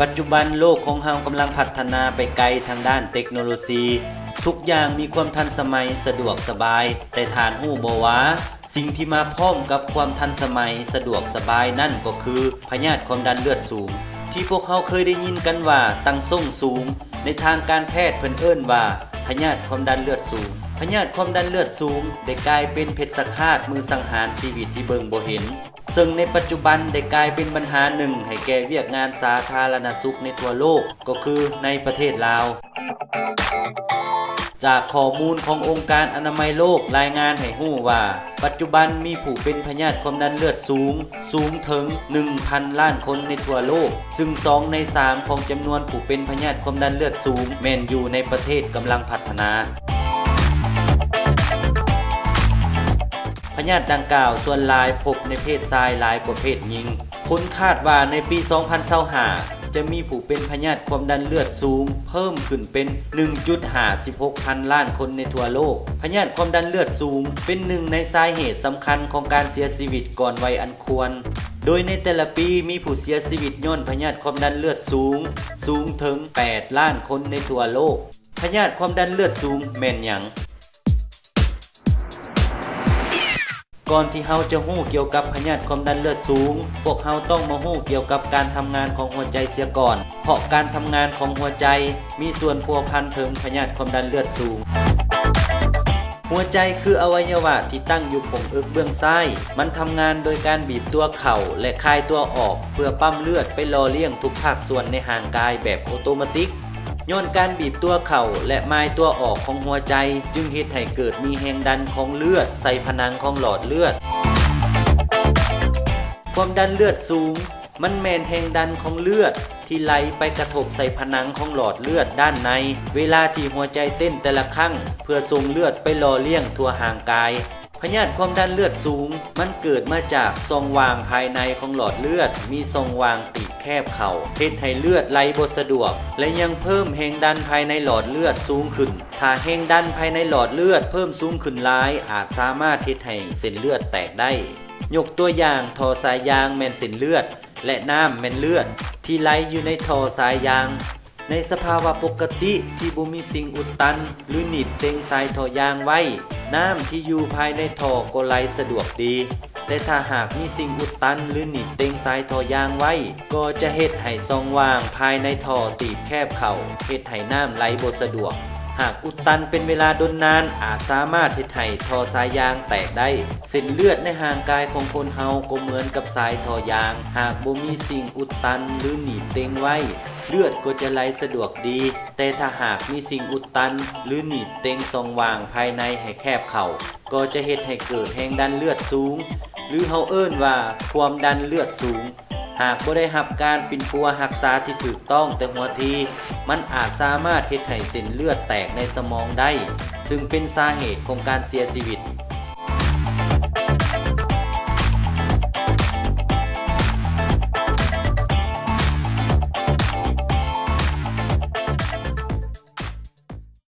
ປັດຈຸບັນໂລກຂອງເຮົາກຳລັງພັດທະນາໄປໄກທາງດ້ານເຕັກໂນໂລຊີ. ທຸກຢ່າງມີຄວາມທັນສະໄໝ, ສະດວກສະບາຍ. ແຕ່ທ່ານຮູ້ບໍ່ວ່າ ສິ່ງທີ່ມາພ້ອມກັບຄວາມທັນສະໄໝ, ສະດວກສະບາຍນັ້ນກໍຄືພະຍາດຄວາມດັນເລືອດສູງ ທີ່ພວກເຮົາເຄີຍໄດ້ຍິນກັນວ່າ ຕັ້ງສົ້ງສູງ. ໃນທາງການແພດເພິ່ນເອີ້ນວ່າ ພະຍາດຄວາມດັນເລືອດສູງ. ພະຍາດຄວາມດັນເລືອດສູງໄດ້ກາຍເປັນເພັດສະຄາດມືສັງຫານຊີວິດທີ່ເບິ່ງບໍ່ເຫັນ, ເຊິ່ງໃນປັດຈຸບັນໄດ້ກາຍເປັນບັນຫາໜຶ່ງໃຫ້ແກ່ວຽກງານສາທາລະນະສຸກໃນທົ່ວໂລກ, ກໍຄືໃນປະເທດລາວ. ຈາກຂໍ້ມູນຂອງອົງການອະນາໄມໂລກລາຍງານໃຫ້ຮູ້ວ່າ ປັດຈຸບັນມີຜູ້ເປັນພະຍາດຄວາມດັນເລືອດສູງ ສູງເຖິງໜຶ່ງພັນລ້ານຄົນໃນທົ່ວໂລກ, ຊຶ່ງສອງໃນສາມຂອງຈຳນວນຜູ້ເປັນພະຍາດຄວາມດັນເລືອດສູງແມ່ນຢູ່ໃນປະເທດກຳລັງພັດທະນາ. ພະຍາດດັ່ງກ່າວສ່ວນຫຼາຍພົບໃນເພດຊາຍຫຼາຍກວ່າເພດຍິງ. ຄົນຄາດວ່າໃນປີສອງພັນຊາວຫ້າ ຈະມີຜູ້ເປັນພະຍາດຄວາມດັນເລືອດສູງເພີ່ມຂຶ້ນເປັນໜຶ່ງຈຸດຫ້າສິບຫົກພັນລ້ານຄົນໃນທົ່ວໂລກ. ພະຍາດຄວາມດັນເລືອດສູງເປັນໜຶ່ງໃນສາເຫດສຳຄັນຂອງການເສຍຊີວິດກ່ອນໄວອັນຄວນ, ໂດຍໃນແຕ່ລະປີມີຜູ້ເສຍຊີວິດຍ້ອນພະຍາດຄວາມດັນເລືອດສູງ ສູງເຖິງແປດລ້ານຄົນໃນທົ່ວໂລກ. ພະຍາດຄວາມດັນເລືອດສູງແມ່ນຫຍັງ? ກ່ອນທີ່ເຮົາຈະຮູ້ກ່ຽວກັບພະຍາດຄວາມດັນເລືອດສູງ, ພວກເຮົາຕ້ອງມາຮູ້ກ່ຽວກັບການທຳງານຂອງຫົວໃຈເສຍກ່ອນ, ເພາະການທຳງານຂອງຫົວໃຈມີສ່ວນພົວພັນເຖິງພະຍາດຄວາມດັນເລືອດສູງ. ຫົວໃຈຄືອະໄວຍະວະທີ່ຕັ້ງຢູ່ໂພງເອິກເບື້ອງຊ້າຍ. ມັນທຳງານໂດຍການບີບຕົວເຂົ້າ ແລະ ຄາຍຕົວອອກ ເພື່ອປ້ຳເລືອດໄປຫຼໍ່ລ້ຽງທຸກພາກສ່ວນໃນຮ່າງກາຍແບບໂອໂຕມາຕິກ. ຍ້ອນການບີບຕົວເຂົ້າ ແລະ ມາຍຕົວອອກຂອງຫົວໃຈ ຈຶ່ງເຮັດໃຫ້ເກີດມີແຮງດັນຂອງເລືອດໃສ່ຜະໜັງຂອງຫຼອດເລືອດ. ຄວາມດັນເລືອດສູງ ມັນແມ່ນແຮງດັນຂອງເລືອດທີ່ໄຫຼໄປກະທົບໃສ່ຜະໜັງຂອງຫຼອດເລືອດດ້ານໃນ ເວລາທີ່ຫົວໃຈເຕັ້ນແຕ່ລະຄັ້ງ ເພື່ອສົ່ງເລືອດໄປຫຼໍ່ລ້ຽງທົ່ວຮ່າງກາຍ. ພະຍາດຄວາມດັນເລືອດສູງ ມັນເກີດມາຈາກຊ່ອງວ່າງພາຍໃນຂອງຫຼອດເລືອດ ມີຊ່ອງວ່າງຕີບແຄບເຂົ້າ ເຮັດໃຫ້ເລືອດໄຫຼບໍ່ສະດວກ ແລະ ຍັງເພີ່ມແຮງດັນພາຍໃນຫຼອດເລືອດສູງຂຶ້ນ. ຖ້າແຮງດັນພາຍໃນຫຼອດເລືອດເພີ່ມສູງຂຶ້ນຫຼາຍ ອາດສາມາດເຮັດໃຫ້ເສັ້ນເລືອດແຕກໄດ້. ຍົກຕົວຢ່າງ, ທໍ່ສາຍຢາງແມ່ນເສັ້ນເລືອດ ແລະ ນ້ຳແມ່ນເລືອດທີ່ໄຫຼຢູ່ໃນທໍ່ສາຍຢາງ. ໃນສະພາວະປົກກະຕິທີ່ບໍ່ມີສິ່ງອຸດຕັນ ຫຼື ໜີບເຕັງສາຍທໍ່ຢາງໄວ້, ນ້ຳທີ່ຢູ່ພາຍໃນທໍ່ກໍໄຫຼສະດວກດີ. ແຕ່ຖ້າຫາກມີສິ່ງອຸດຕັນ ຫຼື ໜີບເຕັງສາຍທໍ່ຢາງໄວ້, ກໍຈະເຮັດໃຫ້ຊ່ອງວ່າງພາຍໃນທໍ່ຕີບແຄບເຂົ້າ, ເຮັດໃຫ້ນ້ຳໄຫຼບໍ່ສະດວກ. ຫາກອຸດຕັນເປັນເວລາດົນນານ, ອາດສາມາດເຮັດໃຫ້ທໍ່ສາຍຢາງແຕກໄດ້. ເສັ້ນເລືອດໃນຮ່າງກາຍຂອງຄົນເຮົາກໍເໝືອນກັບສາຍທໍ່ຢາງ, ຫາກບໍ່ມີສິ່ງອຸດຕັນ ຫຼື ໜີບເຕັງໄວ້, ເລືອດກໍຈະໄຫຼສະດວກດີ, ແຕ່ຖ້າຫາກມີສິ່ງອຸດຕັນ ຫຼື ໜີບເຕັງຊ່ອງວ່າງພາຍໃນໃຫ້ແຄບເຂົ້າ, ກໍຈະເຮັດໃຫ້ເກີດແຮງດັນເລືອດສູງ, ຫຼື ເຮົາເອີ້ນວ່າຄວາມດັນເລືອດສູງ. ຫາກບໍ່ໄດ້ຮັບການປິ່ນປົວຮັກສາທີ່ຖືກຕ້ອງແຕ່ຫົວທີ, ມັນອາດສາມາດເຮັດໃຫ້ເສັ້ນເລືອດແຕກໃນສະໝອງໄດ້, ຊຶ່ງເປັນສາເຫດຂອງການເສຍຊີວິດ.